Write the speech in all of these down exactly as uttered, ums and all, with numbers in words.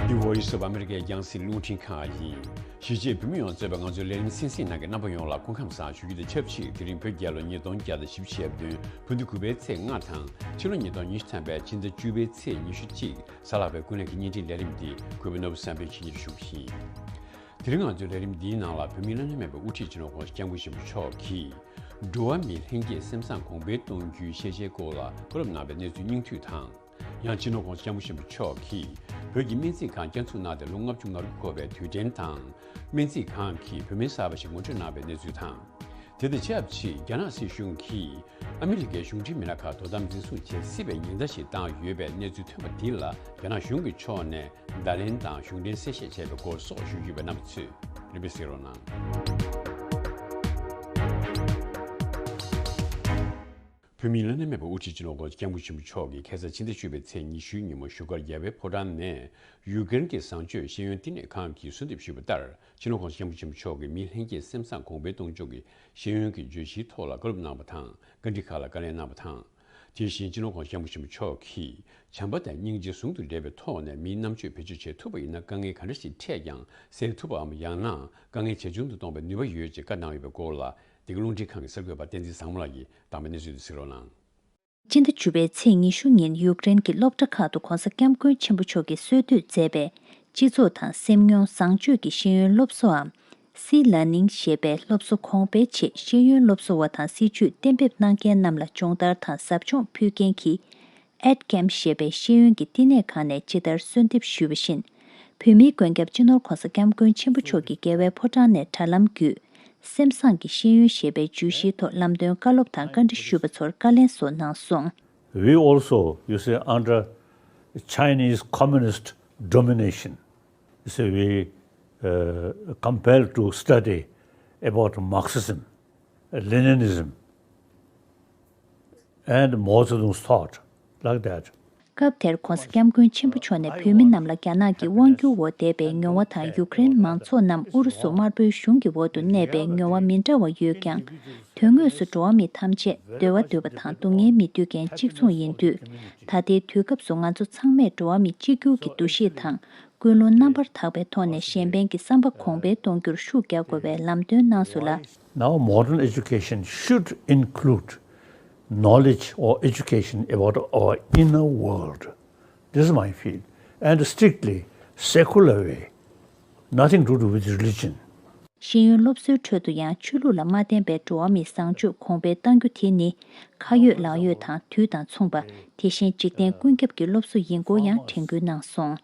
འདི་Voice of America ཡི་རྒྱང་སྲིང་རླུང་འཕྲིན་ཁང་ཡིན། གཞིས་བྱེས་བོད་མི་ཡོངས་གཙོས་པའི་ང་ཚོའི་ལས་རིམ་གསན་གཟིགས་གནང་མཁན་རྣམ་པ་ཡོངས་ལ་སྐུ་ཁམས་བཟང་ཞུ་རྒྱུ་དང་ཆབས་ཅིག་དེ་རིང་བོད་རྒྱལ་ལོ་ཉིས་སྟོང་བརྒྱ་དང་བཞི་བཅུ་ཞེ་བདུན་བོད་ཟླ་དགུ་པའི་ཚེས་ལྔ་དང་ཕྱི་ལོ་ཉིས་སྟོང་ཉི་ཤུ་ཐམ་པའི་ཕྱི་ཟླ་བཅུ་པའི་ཚེས་ཉི་ཤུ་གཅིག་གཟའ་ལྷག་པའི་ཀུན་གླེང་གི་བརྙན་འཕྲིན་ལས་རིམ་འདི་གུས་པ་ནོར་བུ་བསམ་འཕེལ་གྱིས་སྙན་སྒྲོན་ཞུ་གི་ཡིན། དེ་རིང་ང་ཚོའི་ལས་རིམ་འདིའི་ནང་ལ་བོད་མིའི་བླ་ན་མེད་པའི་དབུ་ཁྲིད་སྤྱི་ནོར་༸གོང་ས་༸སྐྱབས་མགོན་ཆེན་པོ་མཆོག་གིས་འགྲོ་བ་མིའི་ལྷན་སྐྱེས་སེམས་བཟང་གོང་འཕེལ་གཏོང་རྒྱུའི་ཤེས་བྱའི་སྐོར་ལ་བཀའ་སློབ་གནང་བའི་གནས་ཚུལ་སྙིང་བསྡུས་དང་། ཡང་སྤྱི་ནོར་༸གོང་ས་༸སྐྱབས་མགོན་ཆེན་པོ་མཆོག་གིས་བོད་ཀྱི་སྨན་རྩིས་ཁང་བསྐྱར་འཛུགས་གནང་སྟེ་ལོ་ལྔ་བཅུ་ང་དགུ་འཁོར་བའི་དུས་དྲན་དང་། སྨན་རྩིས་ཁང་གིས་བོད་སྨན་གསར་པ་ཞིག་ངོ་སྤྲོད་གནང་བའི་གནས་ཚུལ་དང་། དེ་དང་ཆབས་ཅིག་རྒྱ་ནག་སྲིད་གཞུང་གིས་ཨ་མི་རི་ཀའི་གཞུང་འབྲེལ་མི་སྣ་ཁག་དོ་དམ་འཛིན་བཟུང་བྱེད་སྲིད་པའི་ཉེན་བརྡ་ཞིག་བཏང་ཡོད་པའི་གནས་ཚུལ་ཐོན་པ་འདི་ལ་རྒྱ་ནག་གཞུང་གི་ཕྱོགས་ནས་བརྡ་ལན་དང་གཞུང་འབྲེལ་གསལ་བཤད་བྱས་པའི་སྐོར་སོགས་ཞུ་རྒྱུ་ཡོད་པས་རྣམ་པ་ཚོས་རིམ་པས་གཟིགས་རོགས་གནང་། བོད་མིའི་བླ་ན་མེད་པའི་དབུ་ཁྲིད་སྤྱི་ནོར་༸གོང་ས་༸སྐྱབས་མགོན་ཆེན་པོ་མཆོག་གིས་ཁ་སང་ཕྱི་ཟླ་བཅུ་པའི་ཚེས་ཉི་ཤུའི་ཉིན་མོ་བཞུགས་སྒར་རྒྱལ་བའི་ཕོ་བྲང་ནས་ཡུ་ཀེ་རེན་གྱི་བཟང་སྤྱོད་ཤེས་ཡོན་བསྟི་གནས་ཁང་གིས་གསོལ་འདེབས་ཞུས་པ་ལྟར། སྤྱི་ནོར་༸གོང་ས་༸སྐྱབས་མགོན་ཆེན་པོ་མཆོག་གིས་མིའི་ལྷན་སྐྱེས་སེམས་བཟང་གོང་འཕེལ་གཏོང་ཕྱོགས་ཀྱི་ཤེས་ཡོན་གྱི་བརྗོད་གཞིའི་ཐོག་ལ་བཀའ་སློབ་གནང་བ་དང་། བཀའ་འདྲི་ཁག་ལ་བཀའ་ལན་གནང་བ་དང་། དེ་བཞིན་སྤྱི་ནོར་༸གོང་ས་༸སྐྱབས་མགོན་ཆེན་པོ་མཆོག་གིས་བྱམས་པ་དང་སྙིང་རྗེ་ཟུང་དུ་འབྲེལ་བའི་ཐོག་ནས་མིའི་རྣམ་དཔྱོད་བེད་སྤྱོད་བྱེད་ཐུབ་པ་ཡིན་ན་དཀའ་ངལ་ག་འདྲ་ཞིག་འཕྲད་ཀྱང་སེལ་ཐུབ་པའམ་ཡང་ན་དཀའ་ངལ་ཇེ་ཆུང་དུ་གཏོང་བའི་ནུས་པ་ཡོད་ཅེས་བཀའ་གནང་ཡོད་པའི་སྐོར་ལ། འདི་ག་རླུང་འཕྲིན་ཁང་གི་གསར་འགོད་པ་བསྟན་འཛིན་བཟང་མོ་ལགས་ཀྱིས་དང་པའི་གནས་ཚུལ་དུ་གཟིགས་རོགས་གནང་། སྤྱི་ཟླ་བཅུ་པའི་ཚེས་ཉི་ཤུ་ཉིན་ཡུཀ་རེན་གྱི་སློབ་གྲྭ་ཁག་ཏུ་༸གོང་ས་༸སྐྱབས་མགོན་ཆེན་པོ་མཆོག་གིས་གསོལ་སྟོན་མཛད་པའི་སྤྱི་ཚོགས་དང་སེམས་མྱོང་བཟང་སྤྱོད་ཀྱི་ཤེས་ཡོན་སློབ་གསོའམ། སི་ལར་ནིང་ཞེས་པའི་སློབ་གསོ་གོང་འཕེལ་ཆེད་ཤེས་ཡོན་སློབ་གསོ་བ་དང་སྲིད་བྱུས་གཏན་འབེབས་གནང་མཁན་རྣམས་ལ་སྦྱོང་བརྡར་དང་ཟབ་སྦྱོང་ཕུལ་མཁན་གྱི་ཨེད་ཀེམ་ཞེས་པའི་ཤེས་ཡོན་གྱི་བསྟི་གནས་ཁང་ནས་ཇི་ལྟར་གསོལ་འདེབས་ཞུས་པ་བཞིན། བོད་མིའི་མགོན་སྐྱབས་སྤྱི་ནོར་༸གོང་ས་༸སྐྱབས་མགོན་ཆེན་པོ་མཆོག་གིས་རྒྱལ་བའི་ཕོ་བྲང་ནས་དྲ་ལམ་བརྒྱུད། སེམས་བཟང་གི་ཤེས་ཡོན་ཞེས་པའི་བརྗོད་གཞིའི་ཐོག་ལམ་སྟོན་བཀའ་སློབ་དང་བཀའ་འདྲི་ཞུས་པ་ཚོར་བཀའ་ལན་སོགས་གནང་སོང་། We also, you see, under Chinese communist domination, you see, we uh, compelled to study about Marxism, Leninism, and Mao Zedong's thought, like that. སྐབས་དེར་༸གོང་ས་༸སྐྱབས་མགོན་ཆེན་པོ་མཆོག་ནས་བོད་མི་རྣམས་ལ་རྒྱ་ནག་གི་དབང་སྒྱུར་འོག་བསྡད་པའི་མྱོང་བ་དང་ཡུཀ་རེན་མང་ཚོགས་རྣམས་ཨུ་རུ་སུ་དམར་པོའི་གཞུང་གི་འོག་ཏུ་གནས་པའི་མྱོང་བ་མི་འདྲ་བ་ཡོད་ཀྱང་། དོན་དངོས་སུ་འགྲོ་བ་མི་ཐམས་ཅད་འདོད་པ་འདོད་པ་དང་སྡུག་བསྔལ་མི་འདོད་མཁན་གཅིག་མཚུངས་ཡིན་དུས། ད་ལྟའི་དུས་སྐབས་སུ་ང་ཚོ་ཚང་མས་འགྲོ་བ་མི་གཅིག་གྱུར་གྱི་འདུ་ཤེས་དང་། ཀུན་སློང་རྣམ་པར་དག་པའི་ཐོག་ནས་གཞན་ཕན་གྱི་བསམ་པ་གོང་འཕེལ་གཏོང་རྒྱུར་ཤུགས་རྒྱག་དགོས་པའི་ལམ་སྟོན་གནང་སོང་ལ། Now, modern education should include knowledge or education about our inner world. This is my field. And strictly secular way, nothing to do with religion. ཤེས་ཡོན་སློབ་གསོའི་ཁྲོད་དུ་ཡང་ཆོས་ལུགས་ལ་མ་བརྟེན་པའི་འགྲོ་བ་མིའི་བཟང་སྤྱོད་གོང་འཕེལ་གཏང་རྒྱུ་དེ་ནི་ཁ་ཡོད་ལག་ཡོད་དང་དུས་དང་མཚུངས་པ། དེ་བཞིན་འཇིག་རྟེན་ཀུན་ཁྱབ་ཀྱི་སློབ་གསོ་ཡིན་སྐོར་ཡང་དྲན་སྐུལ་གནང་སོང་།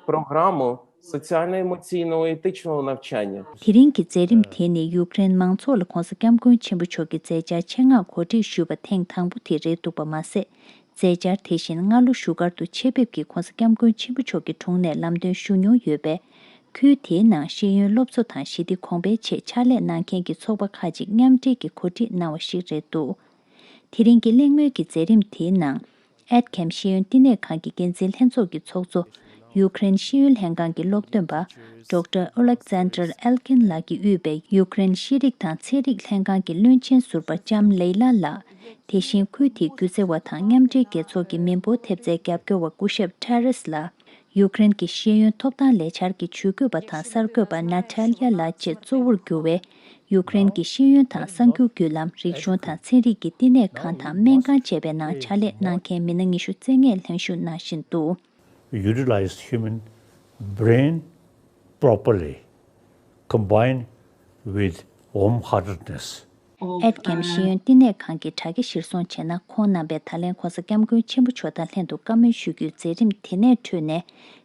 Программу соціально-емоційного етичного навчання. དེ་རིང་གི་མཛད་རིམ་དེ་ནི་ཡུཀ་རེན་མང་ཚོགས་ལ་༸གོང་ས་༸སྐྱབས་མགོན་ཆེན་པོ་མཆོག་གི་མཛད་འཆར་ཆེད་མངགས་གོ་སྒྲིག་ཞུས་པ་ཐེངས་དང་པོ་དེ་རེད་འདུག་པ་མ་ཟད། མཛད་འཆར་དེ་བཞིན་སྔ་ལོ་བཞུགས་སྒར་དུ་ཆེད་ཕེབས་ཀྱིས་༸གོང་ས་༸སྐྱབས་མགོན་ཆེན་པོ་མཆོག་གི་དྲུང་ནས་ལམ་སྟོན་ཞུ་མྱོང་ཡོད་པས། ཁུལ་དེའི་ནང་ཤེས་ཡོན་སློབ་གསོ་དང་ཞི་བདེ་གོང་འཕེལ་ཆེད་ཕྱག་ལས་གནང་མཁན་གྱི་ཚོགས་པ་ཁག་ཅིག་མཉམ་འབྲེལ་གྱིས་གོ་སྒྲིག་གནང་བ་ཞིག་རེད་འདུག་དེ་རིང་གི་གླེང་མོལ་གྱི་མཛད་རིམ་དེའི་ནང་། ཨེད་ཁེམ་ཤེས་ཡོན་བསྟི་གནས་ཁང་གི་འགན་འཛིན་ལྷན་ཚོགས་ཀྱི་ཚོགས་གཙོ། ཡུཀ་རེན་ཤེས་ཡོན་ལྷན་ཁང་གི་སློབ་སྟོན་པ། Doctor Alexander Elkin ལགས་ཀྱིས་དབུས་པའི་ཡུཀ་རེན་ཤེས་རིག་དང་ཚན་རིག་ལྷན་ཁང་གི་བློན་ཆེན་ཟུར་པ་ལྕམ་ལེ་ལ་ལགས། དེ་བཞིན་ཁུལ་དེའི་སྒྱུ་རྩལ་བ་དང་མཉམ་འབྲེལ་རྒྱལ་ཚོགས་ཀྱི་མི་འབོར་ཐེབས་རྩའི་རྒྱབ་སྐྱོར་བ་སྐུ་ཞབས་ཊེ་རེས་ལགས། ཡུཀ་རེན་གྱི་ཤེས་ཡོན་ཐོབ་ཐང་ལས་འཆར་གྱི་ཇུས་འགོད་པ་དང་གསར་འགོད་པ་ནཱ་ཐལ་ཡ་ལགས་བཅས་གཙོ་བོར་གྱུར་བའི་ཡུཀ་རེན་གྱི་ཤེས་ཡོན་དང་གསར་འགྱུར་བརྒྱུད་ལམ། རིག་གཞུང་དང་ཚན་རིག་གི་བསྟི་གནས་ཁང་དང་སྨན་ཁང་བཅས་པའི་ནང་ཕྱག་ལས་གནང་མཁན་མི་སྣ་ཉི་ཤུ་རྩ་ལྔས་ལྷན་ཞུགས་གནང་བཞིན་འདུག Utilized human brain properly combined with warm-heartedness. ཨེད་ཀེམ་ཤེས་ཡོན་བསྟི་གནས་ཁང་གི་དྲ་རྒྱ་གཞིར་བཟུང་བྱས་ན། ཁོང་རྣམ་པས་ད་ལན་༸གོང་ས་༸སྐྱབས་མགོན་ཆེན་པོ་མཆོག་དང་ལྷན་དུ་བཀའ་མོལ་ཞུ་རྒྱུའི་མཛད་རིམ་དེ་ནས་འཕྲོས་ནས།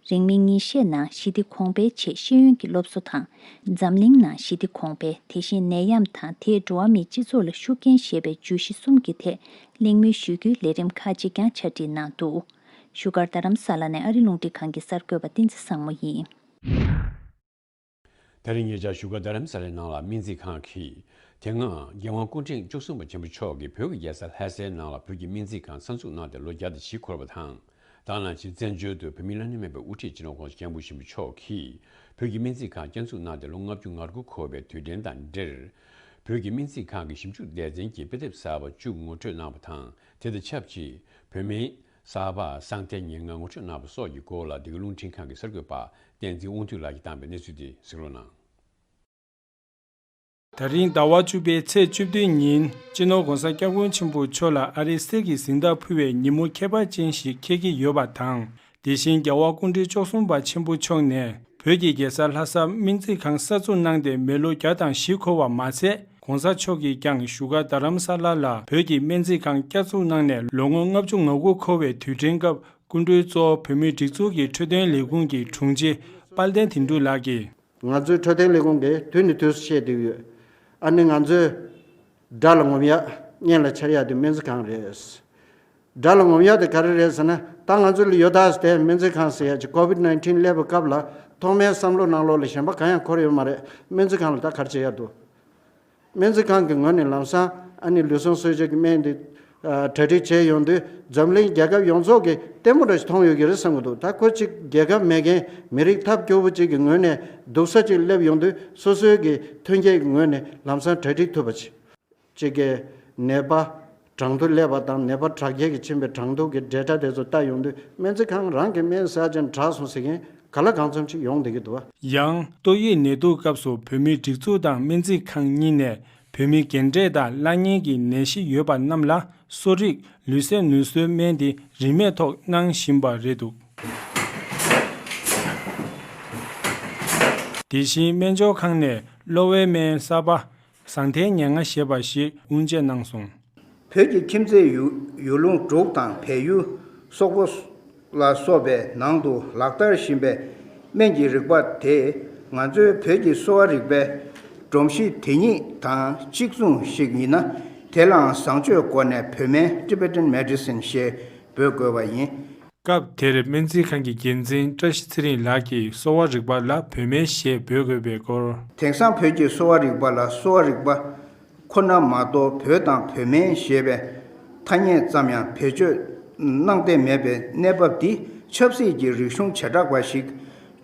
རིང་མིན་ཉིན་ཤས་ནང་ཞི་བདེ་གོང་འཕེལ་ཆེད་ཤེས་ཡོན་གྱི་སློབ་གསོ་དང་། འཛམ་གླིང་ནང་ཞི་བདེ་གོང་འཕེལ། དེ་བཞིན་ནད་ཡམས་དང་དེས་འགྲོ་བ་མིའི་སྤྱི་ཚོགས་ལ་ཤུགས་རྐྱེན་ཞེས་པའི་བརྗོད་གཞི་གསུམ་གྱི་ཐད་གླེང་མོལ་ཞུ་རྒྱུའི་ལས་རིམ་ཁག་ཅིག་ཀྱང་ཆ་སྒྲིག་གནང་འདུག་བཞུགས་སྒར་རྡ་རམ་ས་ལ་ནས་ཨ་རི་རླུང་འཕྲིན་ཁང་གི་གསར་འགོད་པ་བསྟན་འཛིན་བཟང་མོ་ཡིན། ད་རིང་ཉེ་ཆར་བཞུགས་སྒར་རྡ་རམ་ས་ལའི་ནང་ལ་སྨན་རྩིས་ཁང་གིས། དེ་སྔ་རྒྱལ་དབང་སྐུ་ཕྲེང་བཅུ་གསུམ་པ་ཆེན་པོ་མཆོག་གིས་བོད་ཀྱི་རྒྱལ་ས་ལྷ་སའི་ནང་ལ་བོད་ཀྱི་སྨན་རྩིས་ཁང་གསར་འཛུགས་གནང་སྟེ་ལོ་བརྒྱ་དང་བཞི་འཁོར་བ་དང་། དེ་ནང་བཞིན་བཙན་བྱོལ་དུ་བོད་མིའི་བླ་ན་མེད་པའི་དབུ་ཁྲིད་སྤྱི་ནོར་༸གོང་ས་༸སྐྱབས་མགོན་ཆེན་པོ་མཆོག་གིས་བོད་ཀྱི་སྨན་རྩིས་ཁང་བསྐྱར་འཛུགས་གནང་སྟེ་ལོ་ལྔ་བཅུ་ང་དགུ་འཁོར་བའི་དུས་དྲན་དང་འབྲེལ། བོད་ཀྱི་སྨན་རྩིས་ཁང་གི་ཞིབ་འཇུག་སྡེ་ཚན་གྱི་དཔེ་དེབ་གསར་པ་བཅུ་ངོ་སྤྲོད་གནང་བ་དང་། དེ་དང་ཆབས་ཅིག་བོད་སྨན། གསར་པ་གསང་བསྟན་ཉེར་ལྔ་ངོ་སྤྲོད་གནང་བ་སོགས་ཀྱི་སྐོར་ལ་འདི་ག་རླུང་འཕྲིན་ཁང་གི་གསར་འགོད་པ་བསྟན་འཛིན་དབང་འདུས་ལགས་ཀྱིས་བཏང་པའི་གནས་ཚུལ་དེ་གཟིགས་རོགས་གནང་། ད་རིང་ཟླ་བ་བཅུ་པའི་ཚེས་བཅུ་བདུན་ཉིན་སྤྱི་ནོར་༧གོང་ས་༧སྐྱབས་མགོན་ཆེན་པོ་མཆོག་ལ་ཨ་རིའི་གསེར་གྱི་གཟེངས་རྟགས་ཕུལ་བའི་ཉིན་མོ་ཁྱད་པར་ཅན་ཞིག་འཁེལ་གྱི་ཡོད་པ་དང་། དེ་བཞིན་རྒྱལ་བ་སྐུ་ཕྲེང་བཅུ་གསུམ་པ་ཆེན་པོ་མཆོག་ནས་བོད་ཀྱི་རྒྱལ་ས་ལྷ་སར་སྨན་རྩིས་ཁང་གསར་འཛུགས་གནང་སྟེ་མི་ལོ་བརྒྱ་དང་བཞི་འཁོར་བ་མ་ཚད། ༸གོང་ས་མཆོག་གིས་ཀྱང་བཞུགས་སྒར་རྡ་རམ་ས་ལ་ལ་བོད་ཀྱི་སྨན་རྩིས་ཁང་བསྐྱར་འཛུགས་གནང་ནས་ལོ་ངོ་ལྔ་བཅུ་ང་དགུ་འཁོར་བའི་དུས་དྲན་སྐབས། སྐུ་མགྲོན་གཙོ་བོ་བོད་མིའི་སྒྲིག་འཛུགས་ཀྱི་འཕྲོད་བསྟེན་ལས་ཁུངས་ཀྱི་དྲུང་ཆེ་དཔལ་ལྡན་དོན་གྲུབ་ལགས་ཀྱིས། ང་ཚོའི་འཕྲོད་བསྟེན་ལས་ཁུངས་ཀྱིས་དུས་ནས་དུས་སུ་བཤད་བསྡད་ཡོད། ཨ་ནི་ང་ཚོས་དགྲ་ལ་ངོམ་ཡག་གཉེན་ལ་འཆར་ཡག་དེ་སྨན་རྩིས་ཁང་རེད། དགྲ་ལ་ངོམ་ཡག་དེ་ག་རེ་རེད་ཟེར་ན། ད་ང་ཚོ་ལ་ཡོད་ད་ཟེར་ཏེ་སྨན་རྩིས་ཁང་ཟེར་ཡག་ཅིག་ཀོ་ཝིད་ནའིན་ཊིན་སླེབས་པའི་སྐབས་ལ་ཐོག་མའི་བསམ་བློ་ནང་ལོགས་ལ་གཞན་པ་གང་ཡང་འཁོར་ཡོད་མ་རེད། སྨན་རྩིས་ཁང་ལ་ད་ག་རེ་བྱེད་ཡག་འདུག་སྨན་རྩིས་ཁང་གི་ངོས་ནས་ལམ་སང་ཨ་ནི་ལུས་ཟུངས་གསོ་བྱེད་ཀྱི་སྨན་འདི་གྲ་སྒྲིག་བྱས་ཡོང་དུས་འཛམ་གླིང་རྒྱལ་ཁབ་ཡོངས་རྫོགས་ཀྱིས་ལྟད་མོ་འདྲ་ཞིག་མཐོང་ཡོད་ཀྱི་རེད་བསམ་གྱི་འདུག་ད་ཁོ་གཅིག་རྒྱལ་ཁབ་མེད་མཁན་མི་རིགས་ཐབས་སྐྱོ་བོ་གཅིག་གི་ངོས་ནས་སྡུག་ས་གཅིག་སླེབས་ཡོང་དུས་སོ་སོའི་གི་ཐོན་སྐྱེད་ཀྱི་ངོས་ནས་ལམ་སང་གྲ་སྒྲིག་ཐུབ་པ་ཅིག་གཅིག་གི་ནད་པ་གྲངས་ཐོ་སླེབས་པ་དང་ནད་པ་དྲག་སྐྱེད་ཀྱི་ཕྱིན་པའི་གྲངས་ཐོ་གི་ཌེ་ཊ་དེ་ཚོ་ལྟ་ཡོང་དུས་སྨན་རྩིས་ཁང་རང་གི་སྨན་ཟ་ཅན་དྲག་སོང་ཟེར་མཁན་ག་ལ་གང་འཚམ་ཅིག་ཡོང་བསྡད་ཀྱི་འདུག་བ། ཡང་ཏོག་དབྱིབས་ནད་དུག་སྐབས་སུ་བོད་མིའི་སྒྲིག་འཛུགས་དང་སྨན་རྩིས་ཁང་གཉིས་ནས་བོད་མི་རྒན་གྲས་དང་བླ་གཉན་གྱི་ནད་གཞི་ཡོད་པ་རྣམས་ལ་གསོ་རིག་ལུས་སེམས་ནུས་གསོའི་སྨན་དེ་རིན་མེད་ཐོག་གནང་བཞིན་པ་རེད་འདུག་དེ་བཞིན་སྨན་སྦྱོར་ཁང་ནས་གློ་བའི་སྨན་གསར་པ་ཟང་ཐལ་ཉེར་ལྔ་ཞེས་པ་ཞིག་དབུ་འབྱེད་གནང་སོང་། བོད་ཀྱི་ཁྱིམ་མཚེས་ཡུལ་ཡུལ་ལུང་འབྲུག་དང་བལ་ཡུལ་སོག་པོ་ལ་སོགས་པའི་ནང་དུ་ལག་བསྟར་བཞིན་པའི་སྨན་གྱི་རིག་པ་དེས་ང་ཚོའི་བོད་ཀྱི་གསོ་བ་རིག་པའི་སྒྲོམ་གཞི་དེ་ཉིད་དང་གཅིག་མཚུངས་ཤིག་ཡིན་ན། དེ་ལའང་བཟང་སྤྱོད་སྒོ་ནས་བོད་སྨན་Tibetan Medicine ཞེས་འབོད་དགོས་པ་ཡིན། སྐབས་དེར་སྨན་རྩིས་ཁང་གི་འགན་འཛིན་བཀྲ་ཤིས་ཚེ་རིང་ལགས་ཀྱིས་གསོ་བ་རིག་པ་ལ་བོད་སྨན་ཞེས་འབོད་དགོས་པའི་སྐོར། དེང་སང་བོད་ཀྱི་གསོ་བ་རིག་པ་ལ་གསོ་བ་རིག་པ་ཁོ་ན་མ་གཏོགས་བོད་དང་བོད་སྨན་ཞེས་པའི་ཐ་སྙད་ཙམ་ཡང་བེད་སྤྱོད་གནང་བསྡད་མེད་པའི་གནས་བབ་འདི་ཆབ་སྲིད་ཀྱི་རིག་གཞུང་བྱེ་བྲག་པ་ཞིག་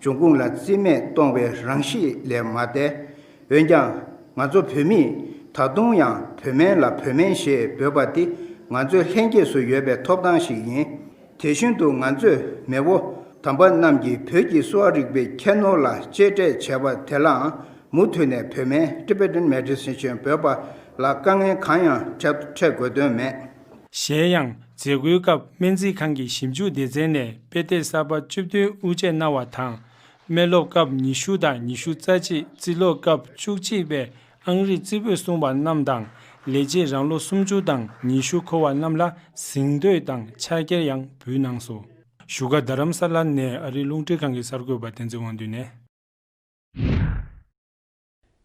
འབྱུང་ཁུངས་ལ་རྩིས་མེད་གཏོང་བའི་རང་གཤིས་ལས་མ་འདས། འོན་ཀྱང་ང་ཚོ་བོད་མིས་ད་དུང་ཡང་བོད་སྨན་ལ་བོད་སྨན་ཞེས་འབོད་པ་འདི་ང་ཚོའི་ལྷན་སྐྱེས་སུ་ཡོད་པའི་ཐོབ་ཐང་ཞིག་ཡིན། དེ་བཞིན་དུ་ང་ཚོས་མེས་པོ་དམ་པ་རྣམས་ཀྱིས་བོད་ཀྱི་གསོ་བ་རིག་པའི་ཁྱད་ནོར་ལ་གཅེས་སྤྲས་བྱས་པ་དེ་ལའང་མུ་མཐུད་ནས་བོད་སྨན་Tibetan Medicine ཞེས་འབོད་པ་ལ་དཀའ་ངལ་གང་ཡང་འཕྲད་འཕྲད་དགོས་དོན་མེད། གཞན་ཡང་མཛད་སྒོའི་སྐབས་སྨན་རྩིས་ཁང་གི་ཞིབ་འཇུག་སྡེ་ཚན་ནས་དཔེ་དེབ་གསར་པ་བཅུ་བདུན་དབུ་འབྱེད་གནང་བ་དང་། སྨན་སློབ་སྐབས་ཉི་ཤུ་དང་ཉི་ཤུ་རྩ་གཅིག་རྩིས་སློབ་སྐབས་བཅུ་གཅིག་པའི་ཨང་རིས་རྩིས་འབུལ་གསུངས་པ་རྣམས་དང་ལས་བྱེད་རང་ལོ་སུམ་ཅུ་དང་ཉི་ཤུ་འཁོར་བ་རྣམས་ལ་གཟེངས་བསྟོད་དང་ཕྱག་འཁྱེར་ཡང་ཕུལ་གནང་སོང་། བཞུགས་སྒར་རྡ་རམ་ས་ལ་ནས་ཨ་རིའི་རླུང་འཕྲིན་ཁང་གི་གསར་འགོད་པ་བསྟན་འཛིན་དབང་འདུས་ནས།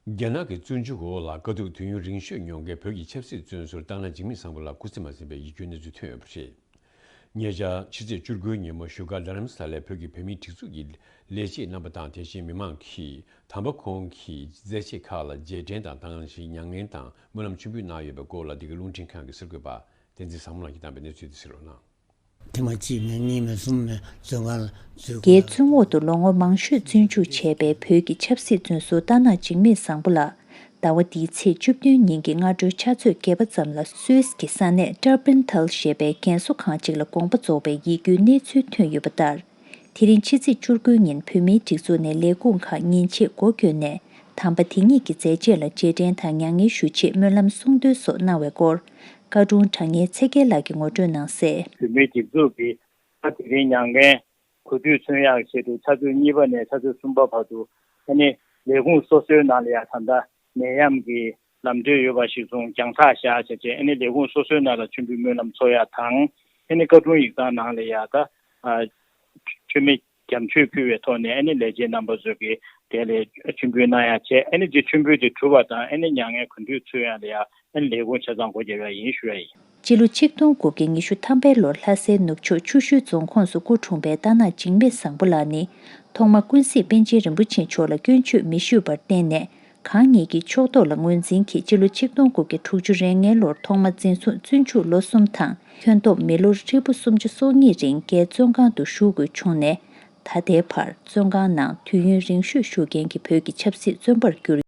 རྒྱ་ནག་གི་བཙོན་འཇུག་འོག་ལ་དཀའ་སྡུག་དུས་ཡུན་རིང་ཤོས་མྱོང་མཁན་བོད་ཀྱི་ཆབ་སྲིད་བཙོན་ཟུར་སྟག་སྣ་འཇིགས་མེད་བཟང་པོ་ལ་སྐུ་ཚེ་མ་ཟིན་པའི་ཡིད་སྐྱོའི་གནས་ཚུལ་ཐོན་ཡོད་པ་རེད། ཉེ་ཆར་ཕྱི་ཚེས་བཅུ་དགུའི་ཉིན་མོ་བཞུགས་སྒར་རྡ་རམ་ས་ལའི་བོད་ཀྱི་བོད་མིའི་སྒྲིག་འཛུགས་ཀྱི་ལས་བྱེད་རྣམ་པ་དང་། དེ་བཞིན་མི་མང་གིས་དམ་པ་ཁོང་གི་མཛད་རྗེས་ཁག་ལ་རྗེས་དྲན་དང་། དེ་ནང་བཞིན་མྱ་ངན་དང་སྨོན་ལམ་མཆོད་འབུལ་གནང་ཡོད་པའི་སྐོར་ལ། འདི་ག་རླུང་འཕྲིན་ཁང་གི་གསར་འགོད་པ་བསྟན་འཛིན་བཟང་མོ་ལགས་ཀྱིས་བཏང་པའི་གནས་ཚུལ་དེ་གཟིགས་རོགས་གནང་། ཐེངས་མ་གཅིག་མེད་གཉིས་མེད་གསུམ་མེད་བཙོན་ཁང་ལ་འཛུལ་དགོས། རྒྱའི་བཙོན་འོག་ཏུ་ལོ་ངོ་མང་ཤོས་བཙོན་འཇུག་བྱས་པའི་བོད་ཀྱི་ཆབ་སྲིད་བཙོན་ཟུར་སྟག་སྣ་འཇིགས་མེད་བཟང་པོ་ལགས། ཟླ་བ་འདིའི་ཚེས་བཅུ་བདུན་ཉིན་གྱི་སྔ་དྲོའི་ཕྱག་ཚོད་བརྒྱད་པ་ཙམ་ལ་སུད་སི་གི་ས་གནས་ཀྲར་པིན་ཐལ་ཞེས་པའི་རྒན་གསོ་ཁང་ཅིག་ལ་དགོངས་པ་རྫོགས་པའི་ཡིད་སྐྱོའི་གནས་ཚུལ་ཐོན་ཡོད་པ་ལྟར། དེ་རིང་ཕྱི་ཚེས་བཅུ་དགུའི་ཉིན་བོད་མིའི་སྒྲིག་འཛུགས་ནས་ལས་ཁུངས་ཁག་ཉིན་ཕྱེད་སྒོ་བསྐྱོན་ནས། དམ་པ་དེ་ཉིད་ཀྱི་མཛད་རྗེས་ལ་རྗེས་དྲན་དང་མྱ་ངན་ཞུ་ཆེད་སྨོན་ལམ་གསུང་འདོན་སོགས་གནང་བའི་སྐོར། བཀའ་དྲུང་གྲགས་སྙན་ཚེ་རྒྱལ་ལགས་ཀྱིས་ངོ་སྤྲོད་གནང་གསལ། བོད་མིའི་སྒྲིག་འཛུགས་ཀྱིས་ད་དེ་རིང་མྱ་ངན་གུས་འདུད་མཚོན་ཡག་ཆེད་དུ་ཕྱག་ཚོད་གཉིས་པ་ནས་ཕྱག་ཚོད་གསུམ་པ་བར་དུ་ཨ་ནི་ལས་ཁུངས་སོ་སོའི་ནང་ལ་ཡང་ད་ལྟ་ནད་ཡམས་ཀྱི་ལམ་སྟོན་ཡོད་པ་གཞིར་བཟུང་རྒྱང་ཐག་བཞག་བྱས་རྗེས་ཨ་ནི་ལས་ཁུངས་སོ་སོའི་ནང་ལ་མཆོད་འབུལ་སྨོན་ལམ་འཚོགས་ཡག་དང་། ཨ་ནི་བཀའ་དྲུང་ཡིག་ཚང་ནང་ལ་ཡང་ད་མཆོད་མེ་རྒྱ་མཆོད་ཕུལ་བའི་ཐོག་ནས་ཨ་ནི་ལས་བྱེད་རྣམ་པ་ཚོས་ཀྱིས་དེ་ལ་མཆོད་འབུལ་གནང་ཡག་བྱས། ཨ་ནི་དེ་མཆོད་འབུལ་དེ་གྲུབ་པ་དང་ཨ་ནི་མྱ་ངན་གུས་འདུད་མཚོན་ཡག་ལ་ཡང་ཨ་ནི་ལས་ཁུངས་ཆ་ཚང་སྒོ་བརྒྱབ་ཡག་ཡིན་ཞུ་ཡག་ཡིན། སྤྱི་ལོ་ཆིག་སྟོང་དགུ་བརྒྱ་ཉི་ཤུ་ཐམ་པའི་ལོར་ལྷ་སའི་ནུབ་ཕྱོགས་ཆུ་ཤུལ་རྫོང་ཁོངས་སུ་སྐུ་འཁྲུངས་པའི་སྟག་སྣ་འཇིགས་མེད་བཟང་པོ་ལགས་ནི། ཐོག་མར་ཀུན་གཟིགས་པཎ་ཆེན་རིན་པོ་ཆེ་མཆོག་ལ་སྐྱོན་བརྗོད་མི་ཞུས་པར་བརྟེན་ནས། གང་ཉིད་ཀྱི་ཕྱོགས་གཏོགས་ལ་ངོས་འཛིན་གྱིས་སྤྱི་ལོ་ཆིག་སྟོང་དགུ་བརྒྱ་དྲུག་ཅུ་རེ་ལྔའི་ལོར་ཐོག་མ་འཛིན་བཟུང་བཙོན་འཇུག་ལོ་གསུམ་དང་། ཁྱོན་བསྡོམས་མི་ལོ་ཧྲིལ་པོ་སུམ་ཅུ་སོ་གཉིས་རིང་རྒྱའི་བཙོན་ཁང་དུ་བཞུགས་དགོས་བྱུང་ནས། ད་ལྟའི་བར་བཙོན་ཁང་ནང་དུས་ཡུན་རིང་ཤོས་བཞུགས་མཁན་གྱི་བོད་ཀྱི་ཆབ་སྲིད་བཙོན་པར་གྱུར་